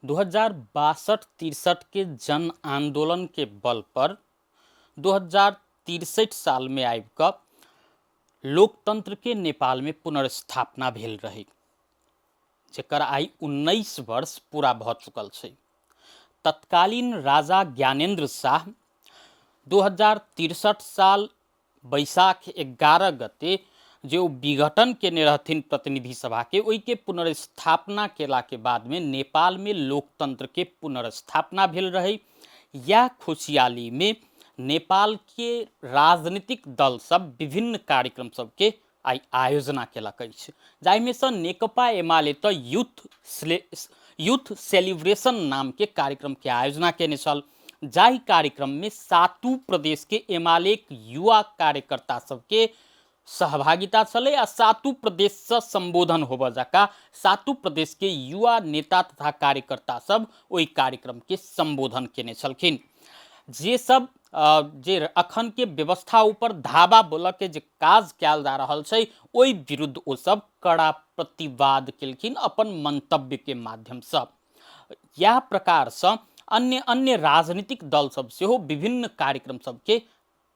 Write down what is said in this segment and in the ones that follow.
2062-63 के जन आन्दोलनके बल पर 2063 सालमे आबि कऽ लोकतन्त्रके नेपालमे पुनर्स्थापना भेल रहै, जकर आइ 19 वर्ष पूरा भऽ चुकल छै। तत्कालीन राजा ज्ञानेन्द्र शाह 2063 साल बैसाख 11 गते जे ओ विघटन केने रहथिन प्रतिनिधि सभाके, ओहिके पुनर्स्थापना केलाके बादमे नेपालमे लोकतन्त्रके पुनर्स्थापना भेल रहै। इएह खुशियालीमे नेपालके राजनीतिक दल सब विभिन्न कार्यक्रम सबके आइ आयोजना केलक अछि, जाहिमे सँ नेकपा एमाले तऽ यूथ सेलिब्रेशन नामके कार्यक्रमके आयोजना केने छल, जाहि कार्यक्रममे सातू प्रदेशके एमालेक युवा कार्यकर्ता सबके सहभागिता छलै आ सातू प्रदेशसँ सम्बोधन होबऽ जकाँ सातू प्रदेशके युवा नेता तथा कार्यकर्ता सब ओहि कार्यक्रमके सम्बोधन केने छलखिन। जे सब जे अखनके व्यवस्था ऊपर धावा बोलऽके जे काज कयल जा रहल छै ओहि विरुद्ध ओ सब कड़ा प्रतिवाद केलखिन अपन मंतव्यके माध्यमसँ। इएह प्रकारसँ अन्य अन्य राजनीतिक दल सब सेहो विभिन्न कार्यक्रम सबके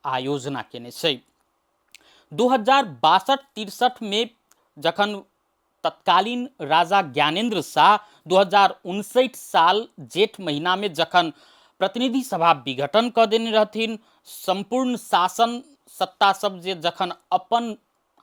आयोजना केने छै। 2062-63 में जखन तत्कालीन राजा ज्ञानेन्द्र शाह 2059 साल जेठ महीना में जखन प्रतिनिधि सभा विघटन कऽ देने रहथिन, संपूर्ण शासन सत्ता सब जे जखन अपन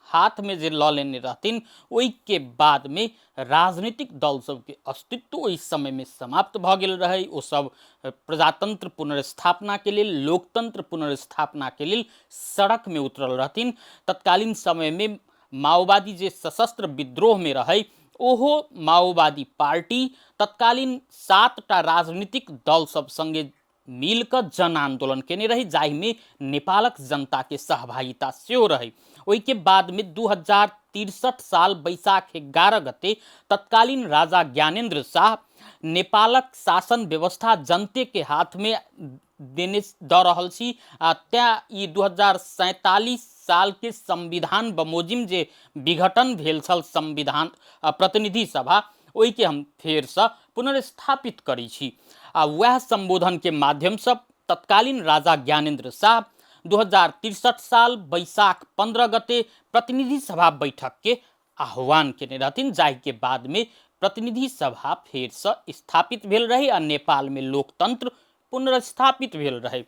हाथ में जे लऽ लेने रहथिन, ओहिके बाद में राजनीतिक दल सबके अस्तित्व ओहि समय में समाप्त भऽ गेल रहै। ओ सब प्रजातंत्र पुनर्स्थापना के लेल, लोकतंत्र पुनर्स्थापना के लेल सड़क में उतरल रहथिन। तत्कालीन समय में माओवादी जे सशस्त्र विद्रोह में रहै, ओहो माओवादी पार्टी तत्कालीन 7टा राजनीतिक दल सब संगे मिल कऽ जन आंदोलन केने रही, जाहिमे नेपालक जनता के सहभागिता सेहो रहे। ओहिके बाद में 2063 साल बैसाख 11 गते तत्कालीन राजा ज्ञानेन्द्र शाह नेपालक शासन व्यवस्था जनते के हाथ में देने दऽ रहल छी आ तेँ ई 2047 साल के संविधान बमोजिम जे विघटन भेल छल संविधान प्रतिनिधि सभा, ओहिके हम फेरसँ पुनर्स्थापित करै छी। आ वएह सम्बोधनके माध्यमसँ तत्कालीन राजा ज्ञानेन्द्र शाह 2063 साल बैसाख 15 गते प्रतिनिधि सभा बैठकके आह्वान केने रहथिन, जाहिके बादमे प्रतिनिधि सभा फेरसँ स्थापित भेल रहै आ नेपालमे लोकतंत्र पुनर्स्थापित भेल रहै।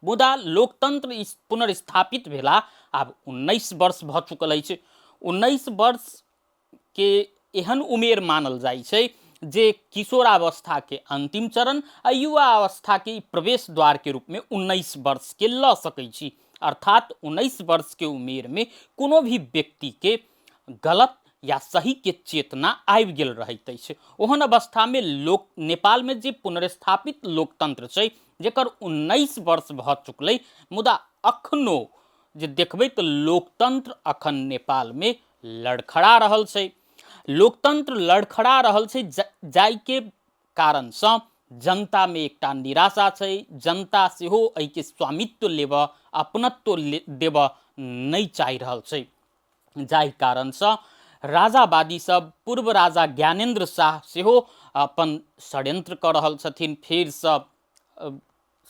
मुदा लोकतंत्र पुनर्स्थापित भेला आब 19 वर्ष भऽ चुकल अछि। 19 वर्ष के एहन उमेर मानल जाइ छै जे किशोरावस्था के अंतिम चरण आ युवा अवस्था के प्रवेश द्वार के रूप में 19 वर्ष के लऽ सकै छी। अर्थात 19 वर्ष के उमेर में कोनो भी व्यक्ति के गलत या सही के चेतना आबि गेल रहैत अछि। ओहन अवस्था में लोक नेपाल में जे पुनर्स्थापित लोकतंत्र छै, जेकर 19 वर्ष भऽ चुकलै, मुदा अखनो जे देखबै तऽ लोकतंत्र अखन नेपाल में लड़खड़ा रहल छै। लोकतंत्र लड़खड़ा रहल छै, जाहिके कारणसँ जनतामे एकटा निराशा छै। जनता सेहो एहिके स्वामित्व लेबऽ, अपनत्व देबऽ नहि चाहि रहल छै, जाहि कारणसँ राजावादी सब पूर्व राजा ज्ञानेन्द्र शाह सेहो अपन षड्यंत्र कऽ रहल छथिन फेरसँ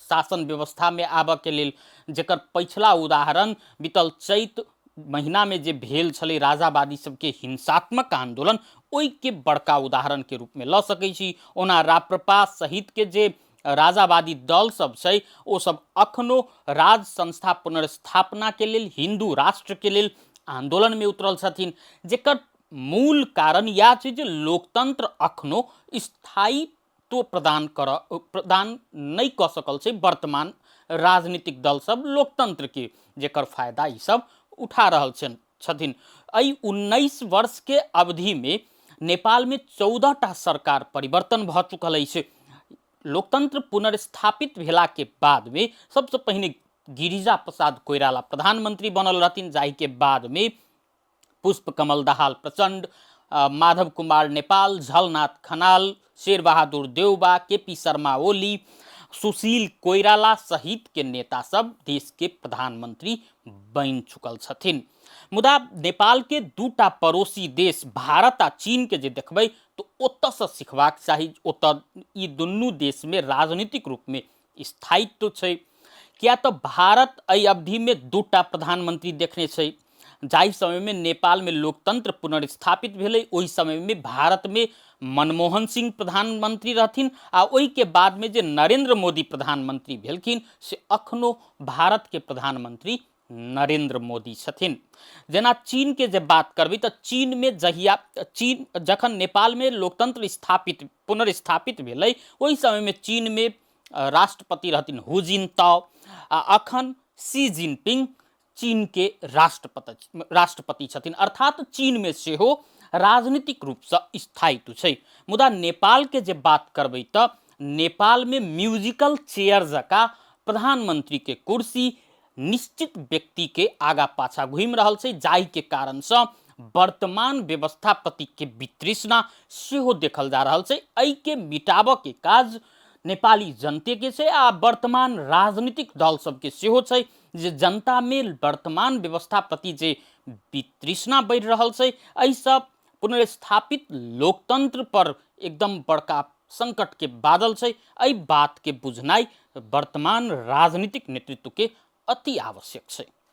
शासन व्यवस्थामे आबऽके लेल, जकर पछिला उदाहरण बीतल चैत महीनामे जे भेल छलै राजावादी सबके हिंसात्मक आंदोलन, ओहिके बड़का उदाहरणके रूपमे लऽ सकै छी। ओना राप्रपा सहितके जे राजावादी दल सब छै, ओ सब अखनो राज संस्था पुनर्स्थापनाके लेल, हिंदू राष्ट्रके लेल आंदोलनमे उतरल छथिन, जेकर मूल कारण इएह छै जे लोकतंत्र अखनो स्थायित्व प्रदान नहि कऽ सकल छै वर्तमान राजनीतिक दल सब लोकतंत्रके, जेकर फायदा ई सब उठा रहल छथिन। एहि 19 वर्षके अवधिमे नेपालमे 14टा सरकार परिवर्तन भऽ चुकल अछि। लोकतंत्र पुनर्स्थापित भेलाके बादमे सबसँ पहिने गिरिजा प्रसाद कोइराला प्रधानमंत्री बनल रहथिन, जाहिके बादमे पुष्प कमल दाहाल प्रचंड, माधव कुमार नेपाल, झलनाथ खनाल, शेरबहादुर देउबा, के पी शर्मा ओली, सुशील कोइराला सहित के नेता सब देश के प्रधानमंत्री बनि चुकल छथिन। मुदा नेपालके दूटा पड़ोसी देश भारत आ चीनके जे देखबै तऽ ओतऽसँ सिखबाक चाही। ओतऽ ई दुनू देशमे राजनीतिक रूपमे स्थायित्व छै, किया तऽ भारत एहि अवधिमे दूटा प्रधानमंत्री देखने छै। जाहि समयमे नेपालमे लोकतंत्र पुनर्स्थापित भेलै, ओहि समयमे भारतमे मनमोहन सिंह प्रधानमंत्री रहथिन, आ ओहिके बादमे जे नरेंद्र मोदी प्रधानमंत्री भेलखिन से अखनो भारतके प्रधानमंत्री नरेंद्र मोदी छथिन। जेना चीनके जे बात करबै तऽ चीनमे जहिया चीन जखन नेपालमे लोकतंत्र स्थापित पुनर्स्थापित भेलै, ओहि समयमे चीनमे राष्ट्रपति रहथिन हु जिनताओ, आ अखन शी जिनपिंग चीनके राष्ट्रपति राष्ट्रपति छथिन। अर्थात चीनमे सेहो राजनीतिक रूपसँ स्थायित्व छै। मुदा नेपालके जे बात करबै तऽ नेपालमे म्यूजिकल चेयर जकाँ प्रधानमंत्रीके कुर्सी निश्चित व्यक्तिके आगा पाछा घुमि रहल छै, जाहिके कारणसँ वर्तमान व्यवस्था प्रतिके वितृष्णा सेहो देखल जा रहल छै। एहिके मिटाबऽके काज नेपाली जनतेके छै आ वर्तमान राजनीतिक दल सबके सेहो छै, जे जनतामे वर्तमान व्यवस्था प्रति जे वितृष्णा बढ़ि रहल छै, एहिसँ पुनर्स्थापित लोकतंत्र पर एकदम बड़का संकट के बादल छै। एहि बात के बुझनाइ वर्तमान राजनीतिक नेतृत्व के अति आवश्यक छै।